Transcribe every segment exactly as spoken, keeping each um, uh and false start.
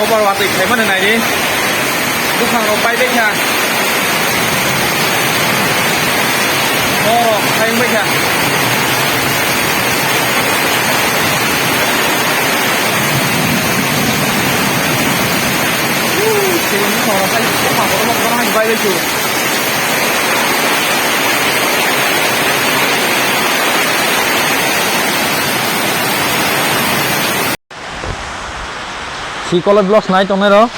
Kobar watwi khaimani naidi. Buphang rok pai bai kha. Norok khai bai kha. Uuu, sini buphang rok khai, buphang rok no kono hai bai bai kha. Si koloi vlogs nai tongnai rok,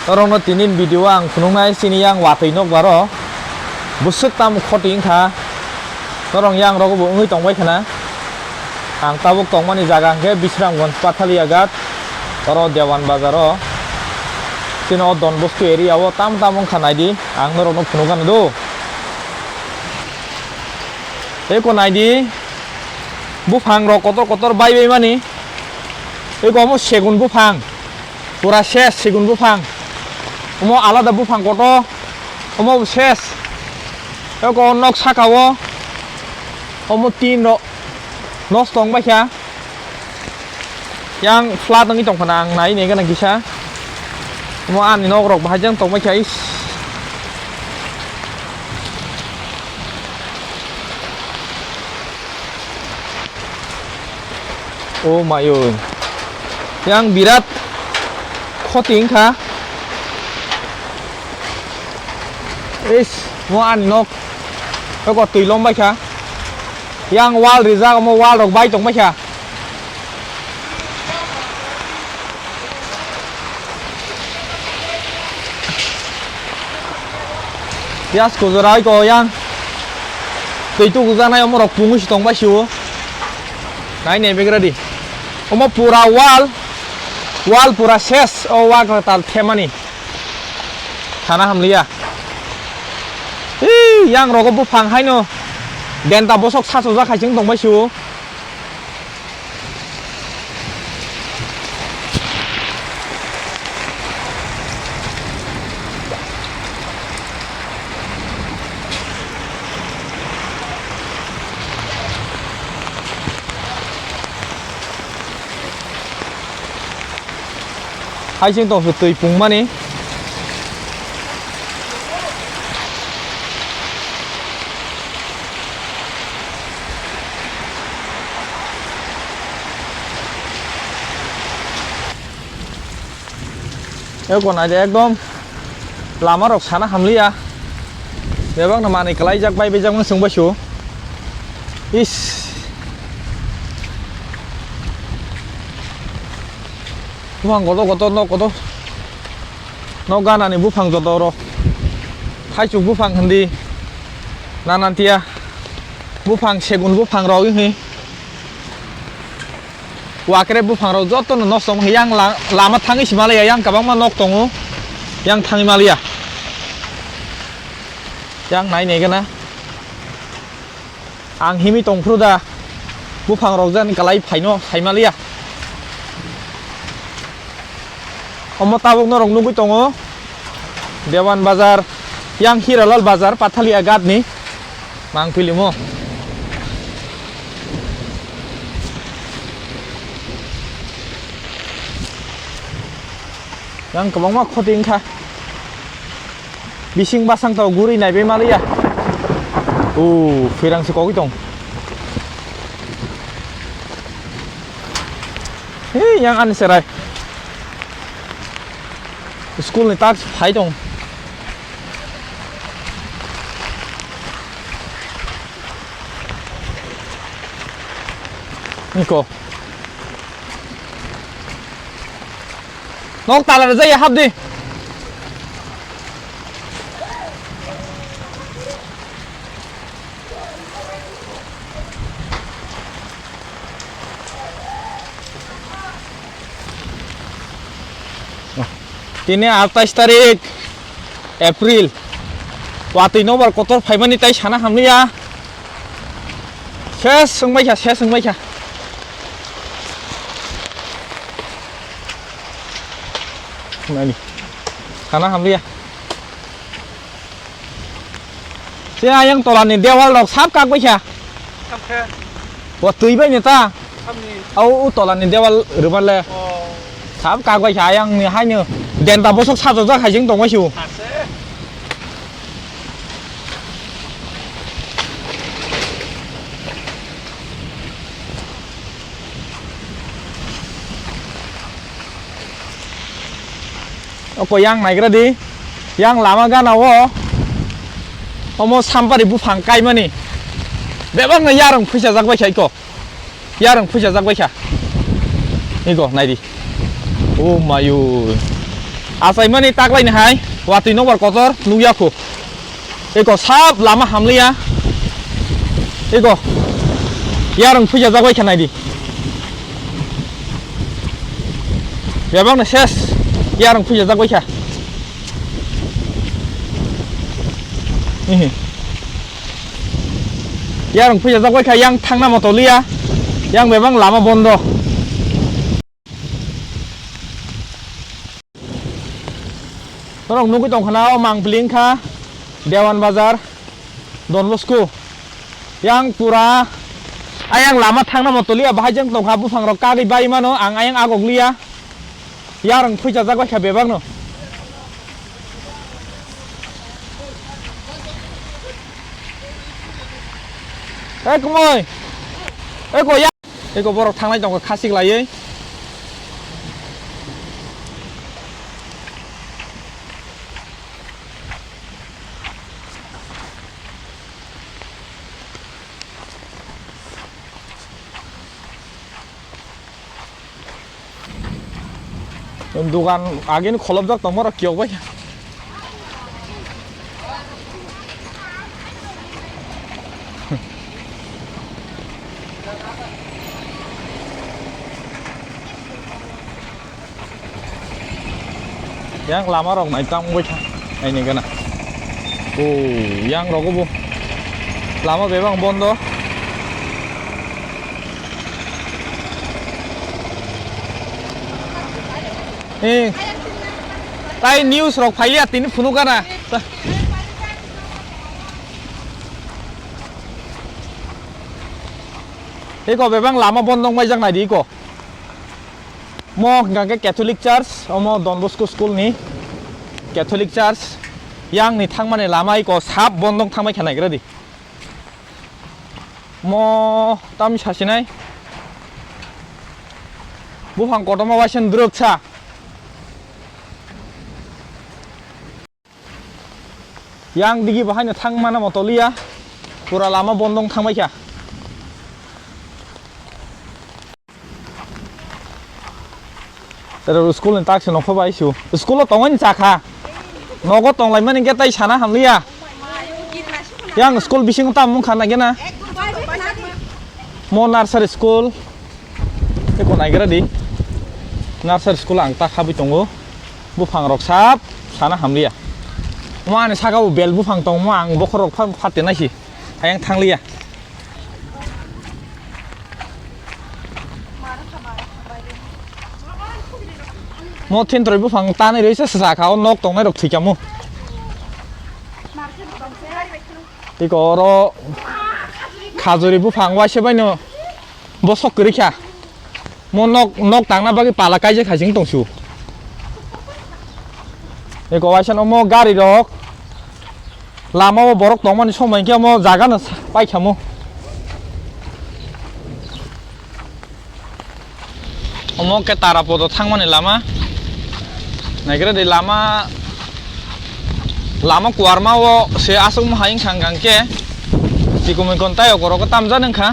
norok no tini video ang phunuk nai, chini yang watwi nok baro bwswk tamo khoti wngkha, norok yang rogo bo wngwi tongbai khna. Ang tabuk tongmani jaga hwnkhe Bisramganj Pathalia Ghat, oro Dewan Bazar o, chini o Don Bosco area o tam tam wngkha naidi, ang norok no phunuk ano do. Eko naidi, buphang rok kotor kotor bai bai mani. Eko omo segun buphang, pura ses segun buphang. Omo alada buphang kotor, omo ses. Eko nok saka o, omo tin rok nosto wng bai kha. Yang flat wngwi tong phano ang nai nai gana kisa. Omo ani nok rok bahai jang tong bai kha is. Oh my oi. Yang birat khoti wngkha. Is, mo ani nok. Eko twi lom bai kha. Yang wall rijak, omo wall rok bai tong bai kha. Yas kujura oi ko yang. Twi tukujaknai omo rok pungwi si tong bai si o. Nai nai begra di. Omo pura wall. Wall pura ses. O wall kwtal themani. Sana hamliya. Ih, yang rogo buphang haino. Denta bosok sachojak hai chwng tong bai si o. Hai chwng tong khe twi pungmani. Eko naidi ekdom lama rok sana hamliya. Bebak no manwi kwlaijak bai bijak no chwng bai su. Is. Buphang kotor kotor nok kotor. Nok ganani buphang joto rok. Thaichuk buphang hindi. Nanantiya. Buphang segun buphang rok wngwi. Wakre buphang rok joto no nosto wngkha. Yang la-, lama thangwi si maliya, yang kwbangma nok tongo. Yang thangwi maliya. Yang nai nai gana. Ang himwi tongphuru da, buphang rok jani kwlai phaino saimaliya. Omo tabuk norok nugwi tongo, Dewan Bazar, yang Hiralal Bazar, Pathalia Ghat ni mangpili mo. Yang kwbangma khoti wngkha. Bising basang tau guri naibe maliya. O, phirang se kogwi tong. He, yang ani serai. School ni tak phai tong. Niko. Nok tala rwjak ya, hap di. Tini atais tarik April. Watwi nobar kotor phaimani tai sana hamliya. Ses wngbaikha, ses wngbaikha. Nani? Sana hamliya. Se ayang tolani dewal rok sab kak baikha. Samkhe? Wa twi bai ne ta? Samni? Au u tolani dewal rwmale. Oh. Sab kagwai kha ayang ni haino denta bosok sajokjak hai jeng tongwai su. Oko yang naigra di, yang lama gana o, omo sampari buphang kaimani bebak no yarung phuisa jak bai kha iko. Yarung phuisa jak bai kha. Ego, nai di. O mayu. Achaimani taklaini hai, watwi nokbar kotor, nukya khu. Ego, sab lama hamliya. Ego, yarung phuisa jak bai kha, nai di. Bebak no ses, yarung phuisa jak bai kha. Ihi. Yarung phuisa jak bai kha, yang thangna moto liya. Yang bebak lama bondo. Norok nugwi tongkha na, o Mangpili wngkha, Dewan Bazar, Don Bosco. Yang pura ayang lama thangna moto liya, bahai jeng tongkha, buphang rok kagwi bai mano, ang ayang agok liya. Yarung phuisa jak bai kha bebak no. Ei kumui. Ei ko ya. Eko borok thanglai tongkha khasik laiwi. Dugan agini kholopjak tongma rok kiyok bai. Yang lama rok nai tang bai kha, naini gana. O, yang rogo bo lama bebak bondo. Eh, tai news rok phailiya tini phunuk gana. Eko bebak lama bondo wng bai jak nai di eko. Mo hwnkha khe Catholic Church, omo Don Bosco School ni Catholic Church, yang ni thangmani lama eko sab bondong thangbai kha naigra di. Mo tamni sasinai buphang kotorma waisa drwksa. Yang digi bahaino thang mana motoliya, pura lama bondong thangbai kha. Tero school ni tak se nokho bai su. School o tongoi ni chakha. Nogo tonglaimani khe tai sana hamliya. Yang school bisingo tam mung kha na gena. Mo nursery school. Tei ko naigra di. Nursery school ang ta khabwi tongo. Buphang rok sab sana hamliya. Mo ani saka o bel buphang tongmo ang bokhorok pha-, phate naisi. Ayang thangliya. Mo thintroi buphang tanwi rwi se saka o nok tongnai rok thwikamo. Tiko oro khajuri buphang waisa baino bosok kwrwi kha. Mo nok, nok tangna bagwi pala kaijak hai se wng tong su. Eko waisa no mo gari rok lama o borok tongmani somoi khe mo jaga no paikha mo. Omo khe Tarapodo thangmani lama. Naigra di lama, lama kuarma o se aswk mo hai wngkha hwnkha hwnkhe. Chikomoi kon tai okoro khe tamjani wngkha.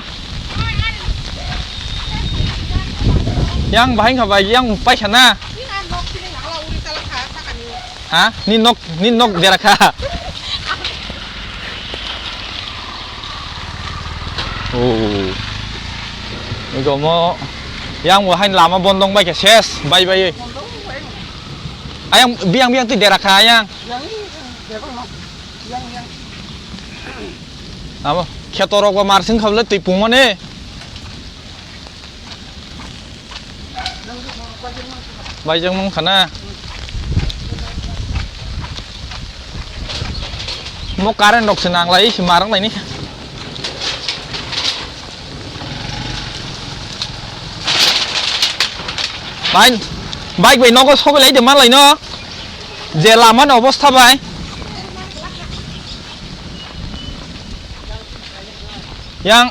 Yang bahai wngkha bai, yang paikha na. Ha? Ni nok, ni nok dera kha. Oh. Ego mo yang bo hain lama bondong bai khe ses, bai bai. Ayang biang biang twi dera kha ayang. Amo kheto rok bo marsing kha bwle twi pungmani. Baijak nung khana. Mo current rok se nang lai, se marang lai ni. Bai, Bike bai nogo sogwi lai de manlai no. Je lama ni obostha bai. Yang.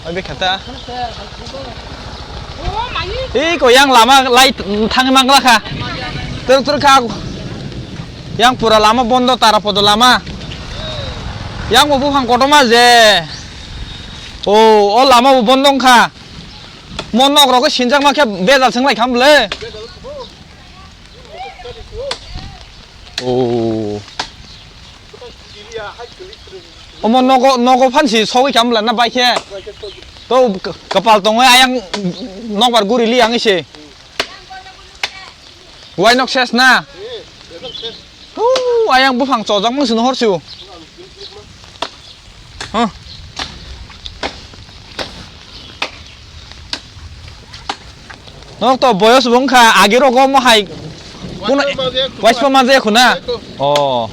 Oi, be khata. Ih, ko yang lama lai thangwi mangla kha. Tur, tur kha. Yang pura lama bondo, Tarapodo lama. Yang bo buphang kotorma je. O, o lama bo bondo wngkha. Mo nok rogo sinjak ma khe bejal swnglai kham le. O. Omo nogo, nogo phansi sogwi kham le na bai khe. To k-, kapal tongwi ayang nokbar guri li ang ise. Wai nok ses na? Huu, ayang buphang chojak mung sino hor siu. Huh. Nok to boyos bung kha, agi rogo mo hai. Kuna, waispa maje khuna? Waispa maje khuna? Oh.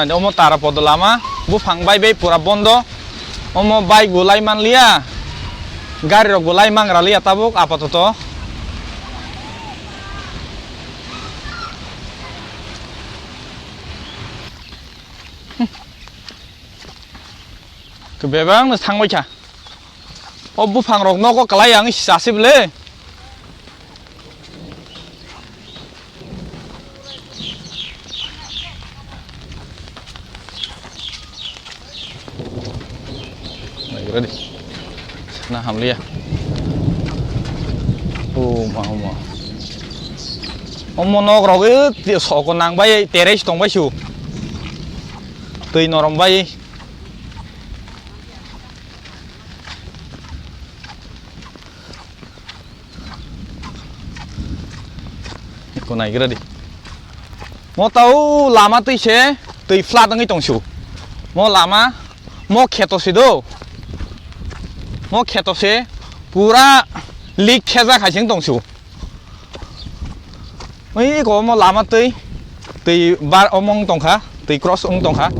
Omo Tarapodo lama, buphang bai bai pura bondo. Omo bike bo lai manliya, gari rok bo lai mangra liya tabuk apatoto. Bebak no thangbai kha. O buphang rok nogo kwlai ang chasi bwle. Ready. Na hamliya. O ma, o ma. Omo nok rok e soko nang bai terrace tong bai su. Twi norom bai. Eko naigra di. Mo tao lama twi se twi flat wngwi tong su. Mo lama, mo kheto se do. Mo kheto se pura leak khejak hai se wng tong su. Ui ko mo lama twi, twi bar omong tong kha, twi cross wng tong kha.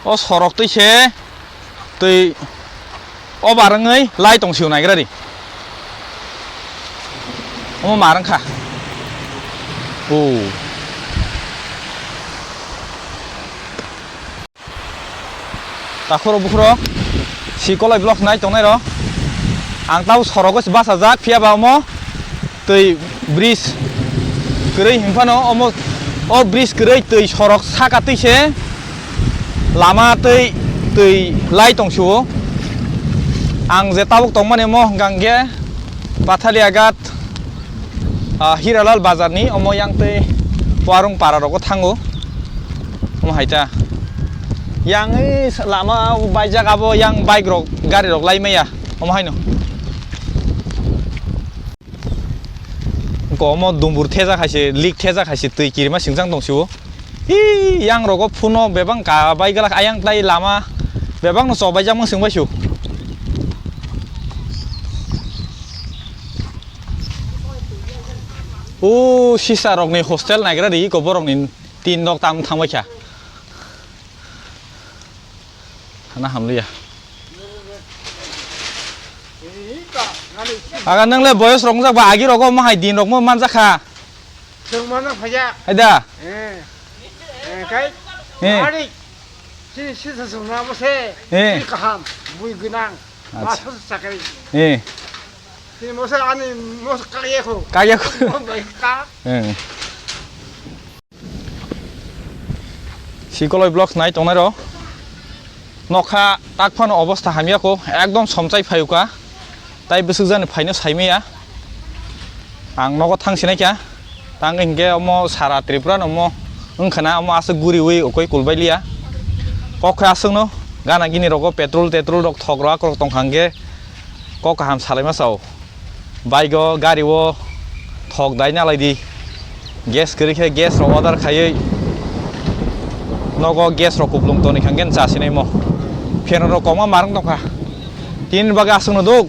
O sorok twi se twi over wngwi lai tong sio naigra di. Omo mar wngkha. O. Takhoro bukhoro si kolai block nai tongnai ro. Ang tau sorogo se bachajak phiya ba omo twi bridge kwrwi hinphano omo o bridge kwrwi twi sorok saka twi se lama twi twi lai tong sio. Ang je tabuk tongmani omo hwnkha hwnkhe Pathaliagat, ah, Hiralal bazar ni omo yang twi Warung para rogo thango. Omo hai ta. Yang ei lama baijak abo yang bike rok gari rok lai maya. Omo haino. Komo dumbur thejak hai se, leak thejak hai se, twi kirima singjang tong sio. Hi, yang rogo phuno bebang ka bai glak ayang tai lama bebang no chobai jak mung sing bai sio. O sisa rok ni hostel naigra ri ko borok ni tin rok tam thang bai kha. Hana hamliya. Aga nang le boyos rok jak ba agi rogo mo hai din rok mo man jak kha. Chwng mano phaiya. Hai da. Eh. Eh, kai. Eh. Ari. Si, si sa sung na mo se. Eh. Si kaham. Bui gunang. Acha. Mas sa sakari. Eh. Si mo se ani mo se kaya ko. Kaya ko. Mo bai ka. Eh. Sikoloi vlogs nai tongnai rok. Nokha tak phano obostha hamya ko, ekdom somchai phaiuka. Tai bwswk jani phaino saimaya. Ang nogo thang sinai kha. Tang hinkhe omo sara Tripura no omo wngkhana omo aswk guriwi ukoi kulbai liya. Kok khe aswkno gana gini rogo petrol tetrol rok thok rok akrok tongkha hinkhe kok kaham salaima sao. Bike o, gari o thok dai nalai di. Gas kwrwi khe gas rok order khaiwi nogo gas rok kuplung toni kha hwnkhe chasinai mo. Fan rok koma marwng tongkha. Tini bagwi aswkno duk.